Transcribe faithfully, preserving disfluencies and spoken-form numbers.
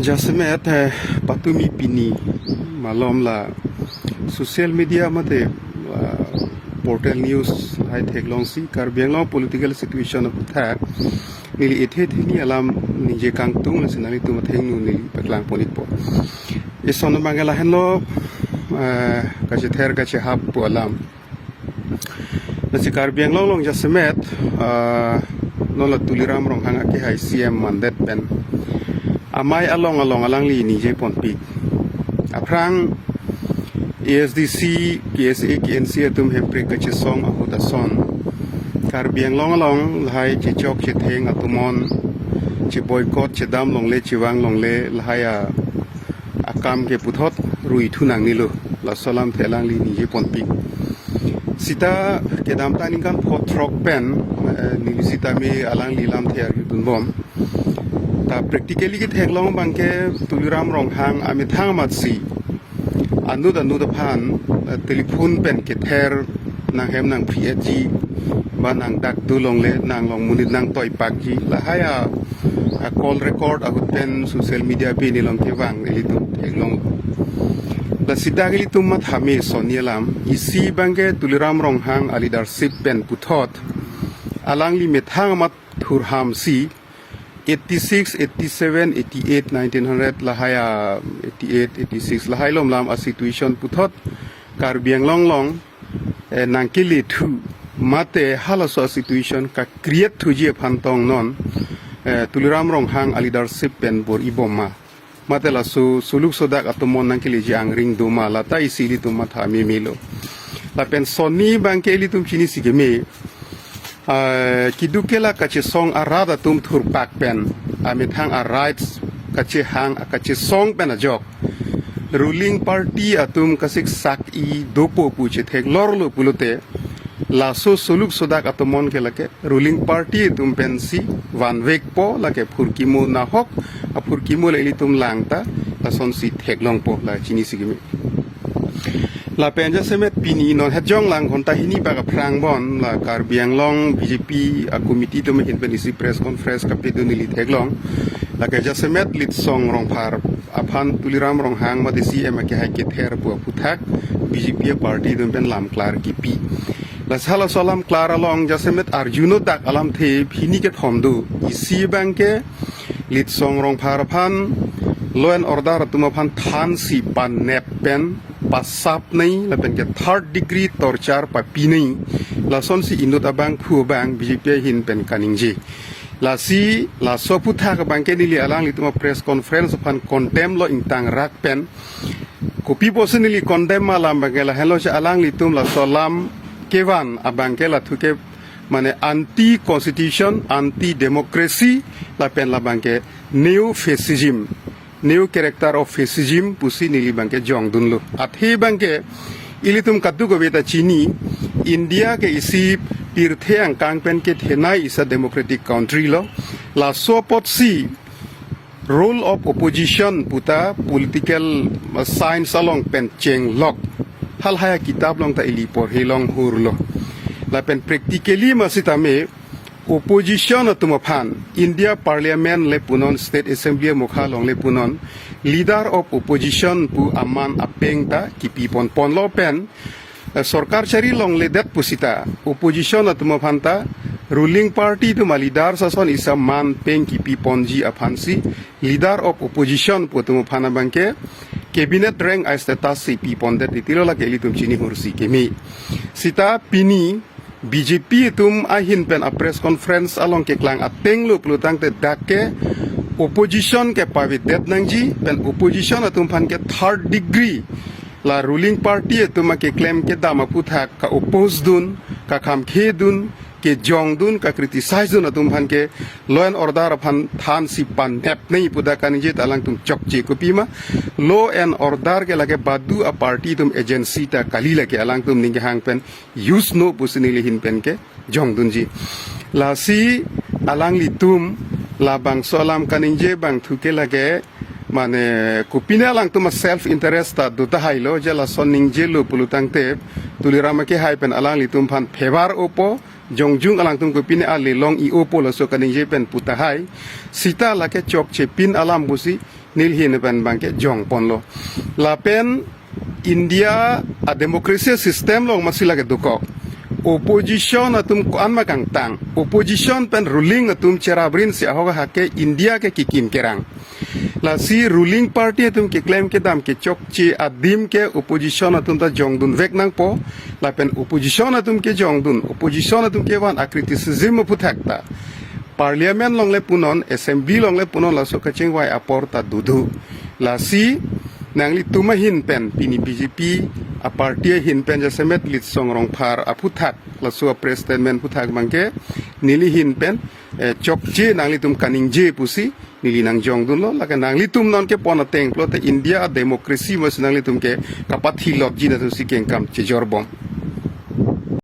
Jasemet eh, patumi pini malom la social media mate ah, portal news lahai theklongsi Karbi Anglong political situation aphuthak neli ethe theni alam ningje kangtung lasi nanglitum athengno neli paklang ponitpo. Eson abang lahenlo eh, kachether kachehap pu alam. Lasi Karbi Anglong along jasemet ah, non la Tuliram Ronghang akehai C M mandet pen amei along along alangli ningje ponpik. Aphrang A S D C, K S A, K N C atum hemprek kachesong ahut ason Karbi Anglong along lahai chechok chetheng atum on che boycott chedam longle chevang longle lahai a akam ke puthot rui thu nangnelo, laso alamthe alangli ningje ponpik. Sita kedamtang ningkan pho throk pen eh, neli sitame alangli lamthe arjudunbom. Ta practically ketheklong abangke Tuliram Ronghang amethang amatsi anut anut aphan eh, telephone pen kether nanghem nangphri-etji ba nangdak dulongle nanglong monit nangtoipakji lahai a a call record ahut pen social media pen along kevang ilitum theklong. Lasi dak ilitum mathame sonni alam isi abangke Tuliram Ronghang a leadership pen puthot alangli methang amat thurhamsi eighty six, eighty seven, eighty eight, nineteen hundred lahai a eighty eight, eighty six lahai lom lam a situation puthot Karbi Anglong along eh, nangkele thu mate halaso a situation ka create thuji aphan tong non eh, Tuliram Ronghang a leadership pen bor-ibom ma mate laso suluk sodak atum on nangkeleji angring do ma lata isi ilitum matha memelo. Lapen sonni abangke ilitum chinisi keme ah, keduk ke la kachesong arat atum thurpak pen amethang a rights kachehang a kachesong pen ajok ruling party atum kasiksak-i dopo pu chetheklorlo pulote laso suluk sodak atum on ke lake ruling party atum pensi vanvekpo lake phurkimo nahok aphurkimo le ilitum langta lasonsi theklongpo la chinisi keme. Lapen jasemet pini non hetjong lang ghonta hini bak aphrang bon la Karbi Anglong B J P a committee atum ahin pen isi press conference kapedun neli theklong. Lake jasemet Litsong Rongphar aphan Tuliram Ronghang mate C M akehai kether pu aphuthak B J P a party atum pen lamklar kipi. Lasi halaso alamklar along jasemet arjuno dak alamthe hini kethom do. Isi abangke Litsong Rongphar aphan law and order atum aphan thansi panep pen pasapnei lapen ke third degree torture papinei lasonsi inut abangphu abang B J P ahin pen kaningje. Lasi laso aphuthak abangke neli alanglitum a press conference aphan condemn lo ingtangrak pen kopi pusi neli condemn ma alam abangke lahenlo che alanglitum laso alam kevan abangke lathu ke mane anti constitution, anti democracy lapen labangke neo fascism, neo character of fascism pusi neli abangke jongdunlo. Athe abangke ilitum kadokave ta chini India ke isi pirthe angkang pen kethenei isi a democratic country lo. Laso apotsi role of opposition puta political science along pen chenglok halahai akitap along ta ili porhe longhurlo. Lapen practically ma sitame opposition atum aphan India Parliament le punon, State Assembly amokha along le punon, leader of opposition pu aman apeng ta kipi ponponlo pen eh, sorkar chari longledet pusita opposition atum aphan ta ruling party atum a leader ason isi aman peng kipi ponji aphansi leader of opposition pu atum aphan abangke cabinet rank a status si pi pondet titilo lake ilitum chinihursi keme. Sita pini B J P atum ahin pen a press conference along keklang ateng lo pulotangte dak ke opposition ke pavedet nangji pen opposition atum aphan ke third degree la ruling party atum akeklem kedam aphuthak ka oppose dun, kakhamkhe dun, kejongdun, ka criticize dun atum aphan ke law and order aphan thansi panepnei pu dak kaningje ta alangtum chokche, kopi ma law and order ke lake badu a party atum agency ta kali, lake alangtum ning kehang pen use no pusi neli ahin pen ke jongdunji. Lasi alanglitum labangso alam kaningje abangthu ke lake Mane kopine alangtum a self interest ta do tahai lo, je lason ningjelo pulotangte Tuliram Ronghang pen alanglitum aphan phevar opo, jongjung alangtum kopine ale long i opo laso kaningje pen pu tahai. Sita lake chokche pin alam pusi neli ahin pen abangke jongponlo. Lapen India a democracy system along masi lake dokok. Opposition atum ko-an ma kangtang. Opposition pen ruling atum cherabrin si ahok ahak ke India ke kikim kerang. Lasi ruling party atum keklem kedam kechokche adim ke opposition atum ta jongdun vek nangpo. Lapen opposition atum kejongdun, opposition atum kevan a criticism aphuthak ta Parliament along le punon, Assembly along le punon, laso kachingvai apor ta dodo. Lasi nanglitum ahin pen, pini B J P a party ahin pen jasemet Litsong Rongphar aphuthak, laso a press statement aphuthak abangke neli ahin pen, eh, chokche nanglitum kaningje pusi neli nangjongdunlo, lake nanglitum non kepon ateng pulote India a democracy masi nanglitum ke kapathi lotji na atum si kengkam chejorbom.